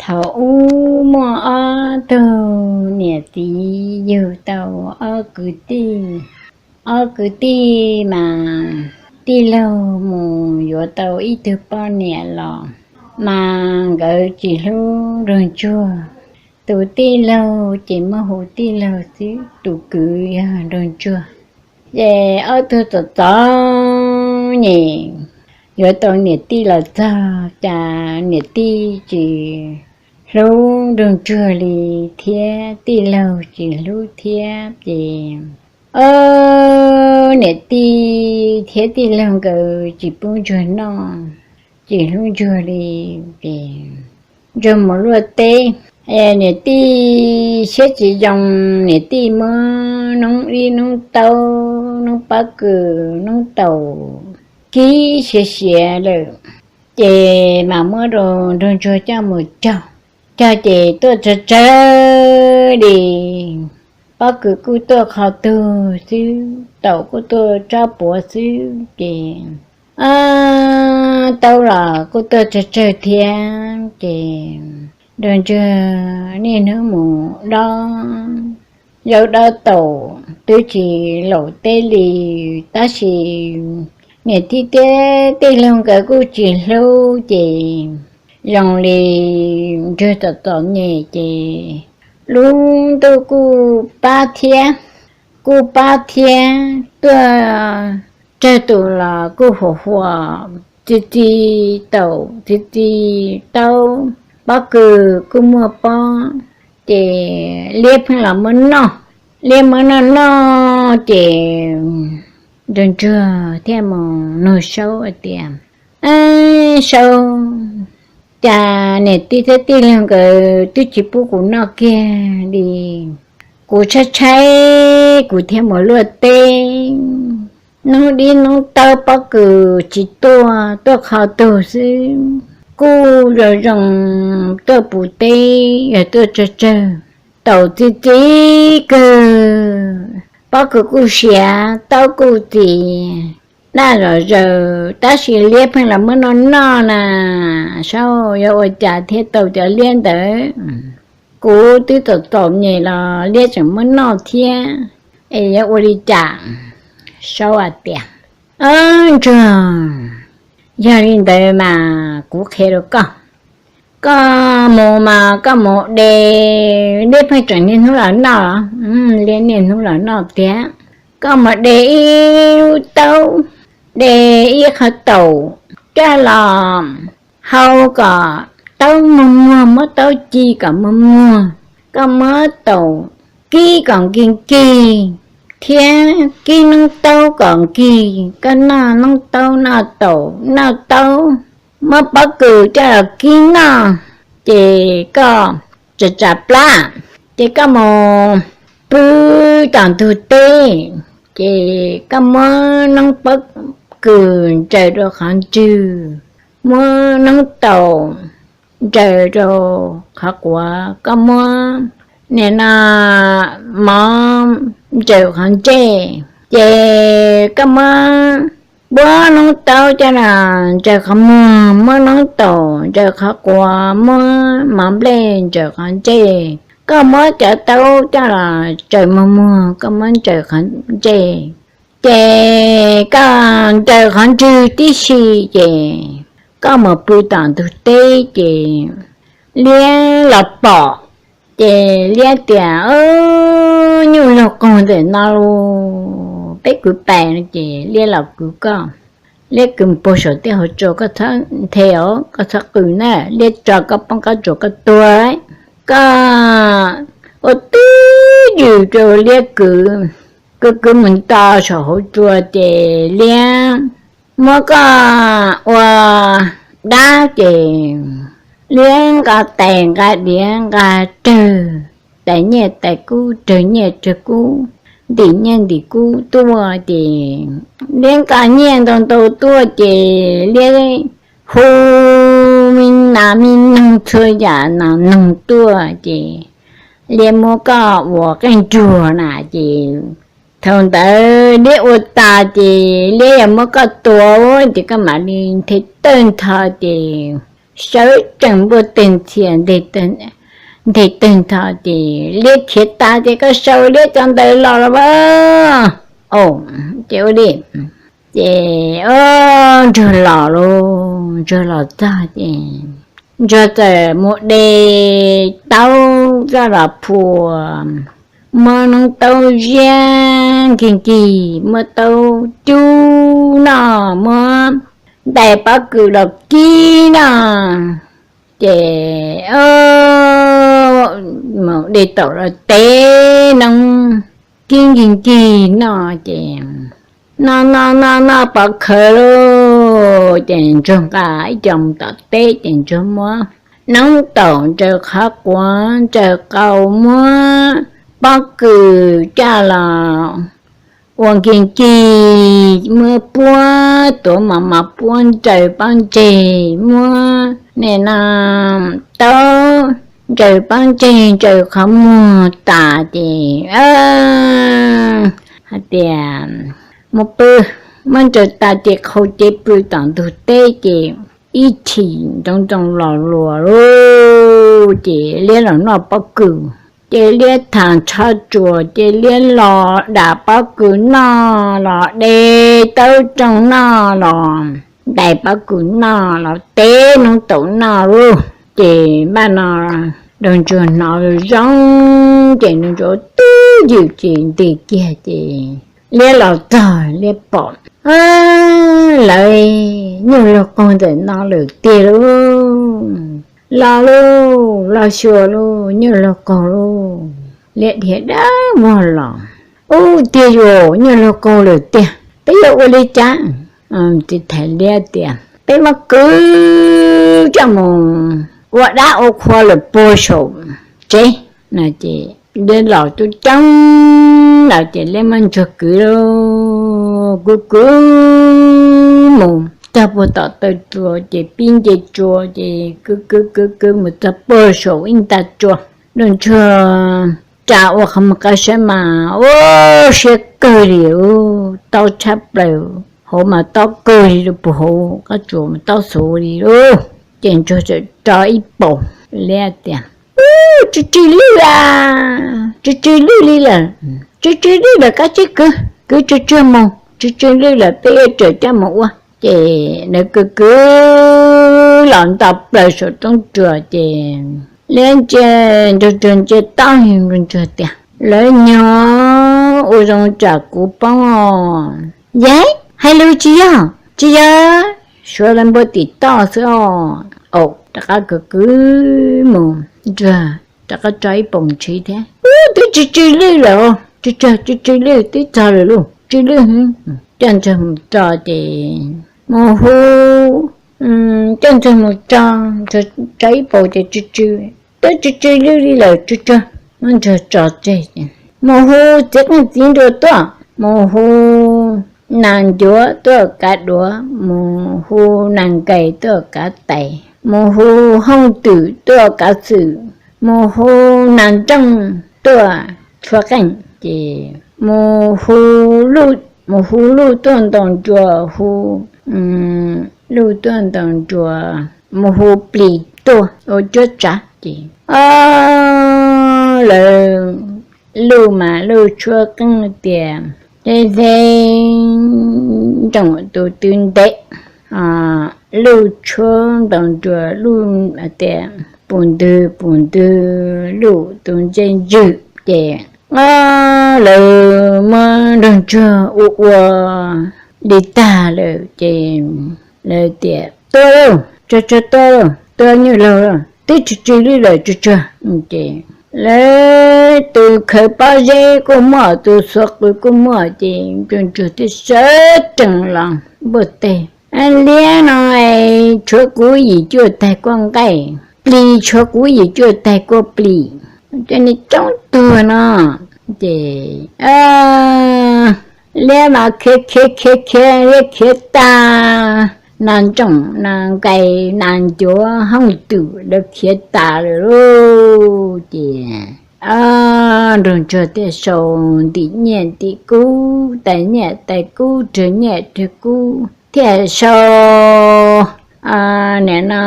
Thaum ub muaj ob tug niam txiv yug tau ob kwv tij. Ob kwv tij mas tij laug mus yuav tau ib tug poj niam los mas nkawd tsis hlub nraug ntsuag. Tus tij laug ces muab hu tij laug xwb, tus kwv yog nraug ntsuag. Ces ob tug txom txom nyem yuav tau niam tij los txog, cas niam tij tsis hlub nraug ntsuag li thiab tij laug tsis hlub thiab ces, o, niam tij thiab tij laug nkawd tsis pub ntsuag noj, tsis hlub ntsuag li ces ntsuag mus luaj teb. Niam tij siab tsis zoo, niam tij muab noob dib noob taub noob pob kws noob taum kib siav siav lawm, ces mas muab rau nraug ntsuag coj mus cog. Cog ces tuaj tsawg tsawg li, pob kws kuj tuaj qhov tug xwb, taum kuj tuaj tsob puav xwb ces, taub los kuj tuaj tsawg tsawg thiab ces nraug ntsuag niaj hnub mus dob zaub dob taum twb tsis laum teb li, tab sis niam tij thiab tij laug nkawd kuj tsis hlub ces zoo li ntsuag txom txom nyem ces lub ntuj kuj pab thiab, kuj pab thiab, tuaj tsawg tus los kuj huam huam, txi txi taum txi txi taub, pob kws kuj muaj pob, ces liab pheej los muab noj. Liab muab noj noj ces nraug ntsuag thiaj mus nug saub hais tias, Saub, cas niam tij thiab tij laug nkawd twb tsis pub kuv noj kiag li, kuv tshaib tshaib kuv thiaj mus luaj teb, noob dib noob taub pob kws tsis tuaj, tuaj qhov tug xwb, kuj zoo zoo tuaj puv teb, yog tuaj tsawg tsawg, taum txi txi kawg, pob kws kuj siav, taub kuj txi, daj zom zaws, tab sis liab pheej los muab noj noj na. Saub, yuav ua cas thiaj tau cov liab ntawd? Kuv twb txom txom nyem los liab tseem muab noj thiab, es yuav ua li cas? Saub hais tias, Ntsuag, yog li ntawd mas kuv qhia rau koj, koj mus mas koj mus de, liab pheej tseem niaj hnub los noj, liab niaj hnub los noj tiag. Koj mus de ib lub taub, de ib qho taum coj los hau kom taub muag muag, muab taub ci kom muag muag, koj muab taum kib kom nkig nkig thiab kib noob taub kom nkig, koj noj noob taub noj taum noj taub, muab pob kws coj los kib noj, ces koj tsam tsam plab, ces koj mus pw tom ntug teb, ces koj muab noob pob kws ntsaws rau qhov ntswg, muab noob taum ntsaws rau qhov quav, koj muab nim no mov ntsaws qhov ntsej, ces koj muab npuab noob taub coj los ntsaws qhov muag, muab noob taum ntsaws qhov quav, muab mov nplej ntsaws qhov ntsej, koj muab cov taub coj los ntsaws muag muag, koj muab ntsaws qhov ntsej, ces koj ntsaws qhov ntswg tib si, ces koj mus pw tom ntug teb, ces liab los pom, ces liab tias, Nyuj laug qaug ntawm no los peb kwv pais no, ces liab los kwv koj. Liab kwv mus puag saum tej hauv tsua, koj txhob nthe os, koj txhob qw na, liab tso koj poob qab tsuas koj tuag. Koj ua twj ywm rau liab kwv, kwv kwv mus nto saum hauv tsua, ces liab muab koj ua dab, ces liab nqa tais nqa diav nqa rawg, tais nyiaj tais kub, rawg nyiaj rawg kub, ntim nyiaj ntim kub tuaj, ces liab nqa nyiaj ntau ntau tuaj, ces liab hu me nas me noog txhua yam nas noog tuaj, ces liab muab koj ua qeej nruas na, ces thaum ntawd liab ua tas, ces liab yuav muab koj tua, ces koj mam li nthe tawg ntho, ces sawv tsees npuaj teg ntxhias nteg teg ntho ces liab khiav tas ces koj sau liab cov ntawd los los as. Ces ua li, ces ntsuag los lauj, ntsuag los txog ces ntsuag txawm mus de taub coj los phua, muab noob taub ziab nkig nkig, muab taub cub noj, muab ntais pob kws los kib noj. Ces mus de taum los teb noob kib nkig nkig noj ces noj noj noj noj pov khawv lauj. Ces ntsuag nqa ib co mus tom teb ces ntsuag muab noob taum ntsaws qhov quav ntsaws qau muab pob kws coj los ua nkig nkig, muab puab tuav mos mos puab ntsaws pob ntseg, muab nim no taub ntsaws pob ntseg ntsaws qhov muag tas ces hais tias mus pw, muab ntsaws tas ces qhau cev pw tom ntug teb ces ib chim ntoo ntoo los luas lauj, ces liab los noj pob kws. Ces liab tham ntsho tsuas ces liab los dam pob kws noj los de taub rooj noj los ntais pob kws noj los teb noob taum noj lauj. Ces npaj no nraug ntsuag hnov zoo ces nraug ntsuag twb ywm ces nti kiag ces liab los txog liab pom lawv nyuj laug qaug ntawm no lawm tiag lauj. Los lauj, los xyuas lauj, nyuj laug qaug lauj. Liab dhia dawb vog los, ub tiag yuav nyuj laug qaug lawm tiag, peb yuav ua li cas? Txiv thais liab tias peb muab kwv coj mus ua dab ua qhua lawm puag saum tsev no ces liab los coob coob lawm ces liab muab ntsuag kwv lauj, kwv kwv mus txog puag tom taw tsua ces pib nce tsua ces kwv kwv kwv kwv mus txog puag saum ib nta tsua. Nraug ntsuag ras ua qhov muag qab saib mas ua siab kawg li, taub tshab plaws, hauv mas taub kawg li, puag hauv qab tsuas mas taub xuv li lauj. Ces ntsuag txawm tso ib paus, liab tias, ub, tsw tsw lwj a, tsw tsw lwj li lawm, tsw tsw lwj lawm koj tsis kwv, kwv tsw tsw mus, tsw tsw lwj lawm peb yuav tsawm coj mus ua. Ces lawv kwv kwv los nto plaws saum roob ruas ces liab ntsia, nraug ntsuag ntsia taub nraug ntsuag tias, lawv nyob ua zoo tsam kuv poob os. Yais, hais lus tsis yog, tsis yog, suav lawv npua tim toj xwb os. Rov qab kwv kwv mus, ntsuag rov qab tso ib paus ntshiv thiab, ub, twb tsw tsw lwj lawm, tsw tsw tsw lwj twb txog lawm lauj, tsw lwj. Coj ntsuag mus tso ces mus hu, coj ntsuag mus tso, ntsuag tso ib paus ces tsw tsw, twb tsw tsw lwj li lawm, tsw tsw, muab ntsuag tso tseg ces mus hu txiv qeej txiv nruas tuaj, mus hu nas ncuav tuaj kav duav, mus hu nas nkais tuaj kav tais, mus hu hooj twm tuaj kav xwm, mus hu nas nrooj tuaj tshuab qeej ces mus hu luj, mus hu luj tuaj ntaus nruas, hu luj tuaj ntaus nruas, mus hu plis tuaj ua cuab tsav ces lawv luj mas luj tshuab qeej tias, Teb teb ntsoom tus twv ntev, luj tshuab ntaus nruas luj tias, Pum ntwg pum ntwg luj tus ntsej ntswg. Ces lawv muab nraug ntsuag ua ua li tag lawm ces lawv tias, Tua lauj, tsawg tsawg tua lauj, tua nyuj laug lauj, twb tsw tsw lwj lawm tsawg tsawg. Ces lawv tus khaws pob zeb kuj muaj, tus xuav qws kuj muaj, ces nraug ntsuag thiaj sawv tsees los npuaj teg, Liab no tshuav kuv yim cuaj taig kuaj nqaij, plis tshuav kuv yim cuaj taig kuaj plis, cov niag coob tuag no. Ces liab mas khiav khiav khiav khiav, liab khiav tas, nas ntsoom nas nkais nas ncuav hooj twm lawv khiav tas lawm lauj. Ces nraug ntsuag thiaj sau ntim nyiaj ntim kub, tais nyiaj tais kub, rwg nyiaj rwg kub, thiaj sau nim no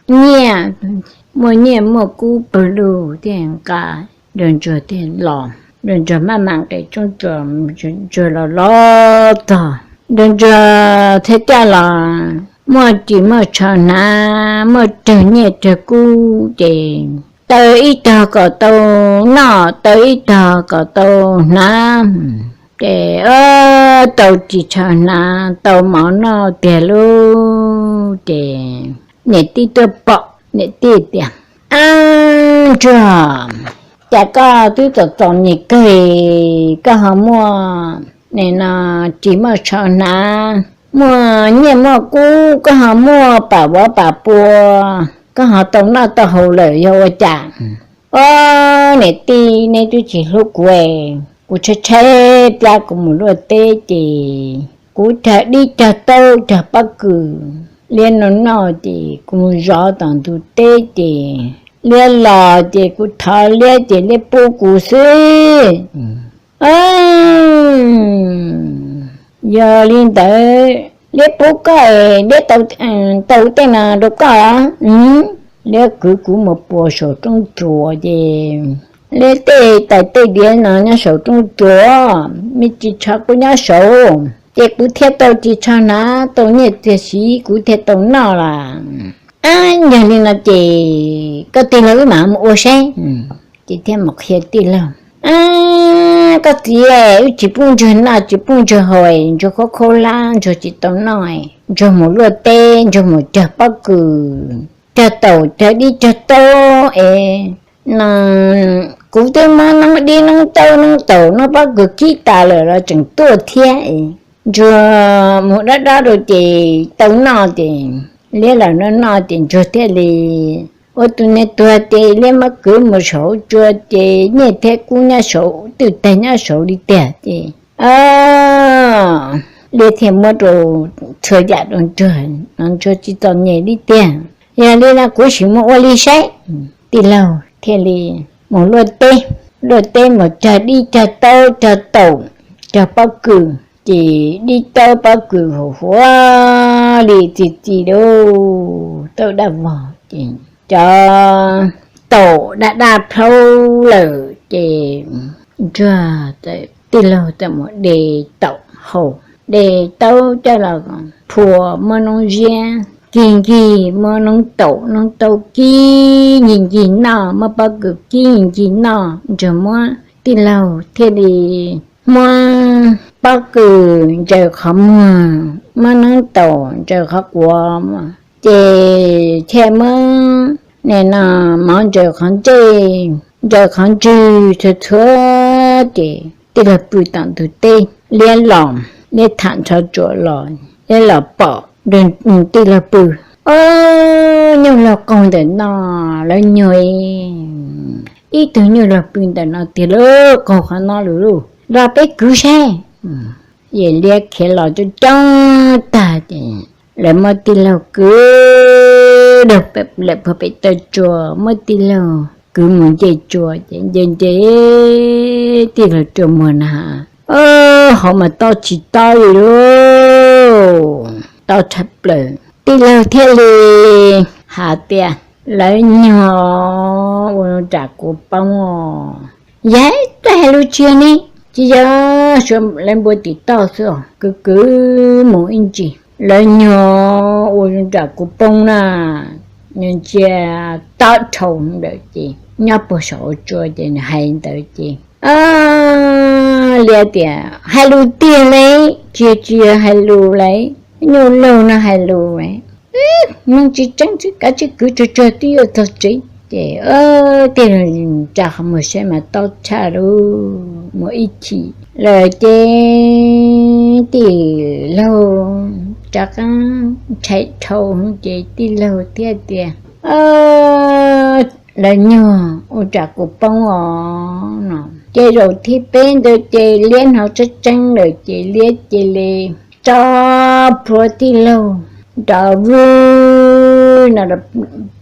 nyiaj, muaj nyiaj muaj kub pawg lug thiaj nqa, Nraug Ntsuag thiaj los. Nraug Ntsuag maj mam nqis tsoob tsuas, Nraug Ntsuag los los txog, Nraug Ntsuag thiaj coj los muaj ris muaj tsho hnav, muaj rawg nyiaj rawg kub ces taw ib tog kom tau noj, taw ib tog kom tau hnav. Ces tau ris tsho hnav, tau mov noj tiag lub ces niam tij tuaj pom, niam tij tias, Ab Ntsuag, cas koj twb txom txom nyem kawg, koj ho muaj nim no ris muaj tsho hnav, muaj nyiaj muaj kub, koj ho muaj pam vuav pam pua, koj ho tau noj tau haus lawm yog ua cas? Ob, niam tij, neb twb tsis hlub kuv, kuv tshaib tshaib plab kuv mus luaj teb ces kuv cog dib cog taub cog pob kws liab noj noj ces kuv mus zov tom ntug teb ces liab los ces kuv thov liab ces liab pub kuv xwb. Yog li ntawd liab pub koj es liab tau tej no rau koj. Liab kwv kuv mus puas saum roob tsuas ces liab tej tais tej diav no nyob saum roob tsuas, me ris tsho kuj nyob saud ces kuv thiaj tau ris tsho hnav, tau nyiaj txiag siv kuv thiaj tau noj las. Ab, yog li no ces koj tij laug wb mam mus ua saib. Ces thiaj mus qhia tij laug, Ab, koj txiv, wb tsis pub Ntsuag noj tsis pub Ntsuag haus, Ntsuag khaub khaub hlab, Ntsuag tsis tau noj, Ntsuag mus luaj teb, Ntsuag mus cog pob kws, cog taum, cog dib cog taub es no kuv twb muab noob dib noob taub noob taum noob pob kws kib tas lawm los tseem tuaj thiab. Ntsuag mus dob dob rau ces tau noj ces liab los noj noj ces Ntsuag thiaj li ua tus niag tuag ces liab muab kwv mus saum tsua ces nyiaj thiab kub nyob saud twj tag nyob saud li tiag ces liab thiaj muab rau txhua yam rau Ntsuag no, Ntsuag tsis txom nyem li tiag. Yog li no kuv sim mus ua li saib. Tij laug thiaj li mus luaj teb, luaj teb mus cog dib cog taub cog taum cog pob kws, ces dib taub pob kws huv huav li txi txi lub taub daj vog ces cov taum daj daj plhaub lawm ces Ntsuag, tij laug txawm mus de taum haus, de taub coj los phua muab noob ziab kig nkig, muab noob taum noob taub kib nkig nkig noj, muab pob kws kib nkig nkig noj, Ntsuag muab, tij laug thiaj li muab pob kws ntsaws qhov muag, muab noob taum ntsaws qhov quav ces thiaj muab nim no mov ntsaws qhov ntsej, ntsaws qhov ntswg txhua txhua ces tij laug pw tom ntug teb, liab los, liab tham nrho tsuas los, liab los pom tij laug pw. Ob, nyuj laug qaug ntawm no, lawv nyuag ib tug nyuj laug pw ntawm no tiag lauj, qaug qhov no lawm lauj, los peb kwv saib. Ces liab khiav los coob coob tag ces lawv muab tij laug kwv rau lawm puag pem taw tsua, muab tij laug kwv mus nce tsua ces nce nce tij laug tsua muag na, hauv mas tob tsis tob li lauj, tob tshaj plaws. Tij laug thiaj li hais tias, lawv nyuag ua zoo ram kuv poob os. Yog, koj hais lus tsis yog ne, tsis yog, lawv npua tim toj xwb os, kwv kwv mus ib ntsis. Lawv nyuag ua zoo ram kuv poob na, nws ntsia tob dhau ntawd ces nyob puag saum tsua ces nws hais ntawd ces liab tias, hais lus tiag lauj, tsis yog tsis yog hais lus lauj, nyuj laug no hais lus lauj, neeg tsis tseeb xwb, kav tsij kwv tsuag tsuag twb yuav txog tsev. Ces tij laug tsa qhov muag saib mas tob tshaj lauj, mus ib chim lawm ces tij laug rov qab ntshai dhau ces tij laug thiaj tias, lawv nyuag ua ram kuv poob os no. Ces zaum thib peb ntawd ces liab hnov tseeb tseeb lawm ces liab cia li tso plhuav tij laug nrov vwg no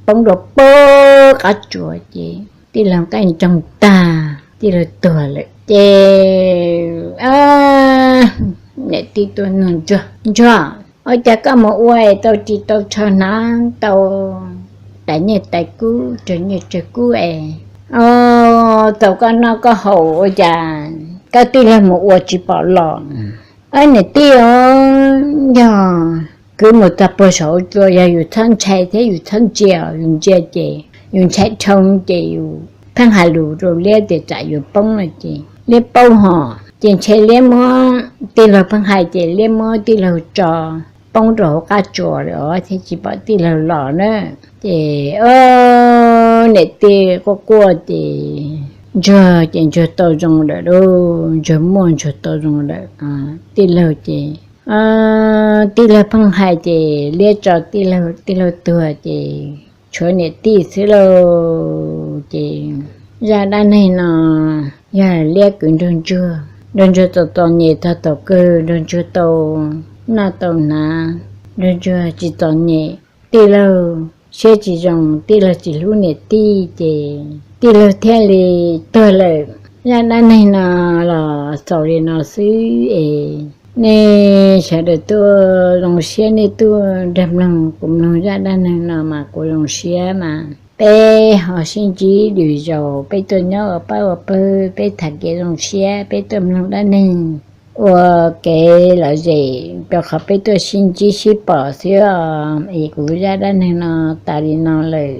poob rau puag qab tsuas ces tij laug nqaij ntsoog tag, tij laug tuag lawm ces niam tij tuaj nug Ntsuag, Ntsuag, Ua cas koj mus ua es tau ris tau tsho hnav tau tais nyiaj tais kub, raws nyiaj raws kub es, o, tau koj noj koj haus ua cas koj tij laug mus ua tsis pom los? Niam tij, yog kwv mus txog puag saum tsua, yog yus txhob ntshai thiab yus txhob ntsia, yus ntsia ces yus ntshai dhau ces yus pheej hais lus rau liab tias tsam yus poob no ces liab paub hos ces ntshe liab muab, tij laug pheej hais ces liab muab tij laug tso poob rau hauv qab tsua lawm os, thiab tsis pom tij laug los na. Ces, o, niam tij quaj quaj ces ntsuag ces ntsuag tau zoo lawm lauj, ntsuag muaj ntsuag tau zoo lawm. Tij laug ces, tij laug pheej hais ces liab tso tij laug, tij laug tuag ces tshuav niam tij xwb lauj. Ces zaj dab neeg no yog liab kwv nrog ntsuag, nrog ntsuag txom txom nyem txog thaum kawg, nrog ntsuag tau noj tau hnav, nrog ntsuag tsis txom nyem. Tij laug siab tsis zoo, tij laug tsis hlub niam tij ces tij laug thiaj li tuag lawm. Zaj dab neeg no los xaus li no xwb es nej sawv daws tuaj zoo siab, nej tuaj nrog mloog kuv mloog zaj dab neeg no mas kuv zoo siab mas peb ho sib ntsib lwm zaus, peb tuaj nyob ua pab ua pawg, peb tham kev zoo siab, peb tuaj mloog dab neeg ua kev lom zem, rau qhov peb tuaj sib ntsib sib pom xwb os. Es kuv zaj dab neeg no tas li no lawm.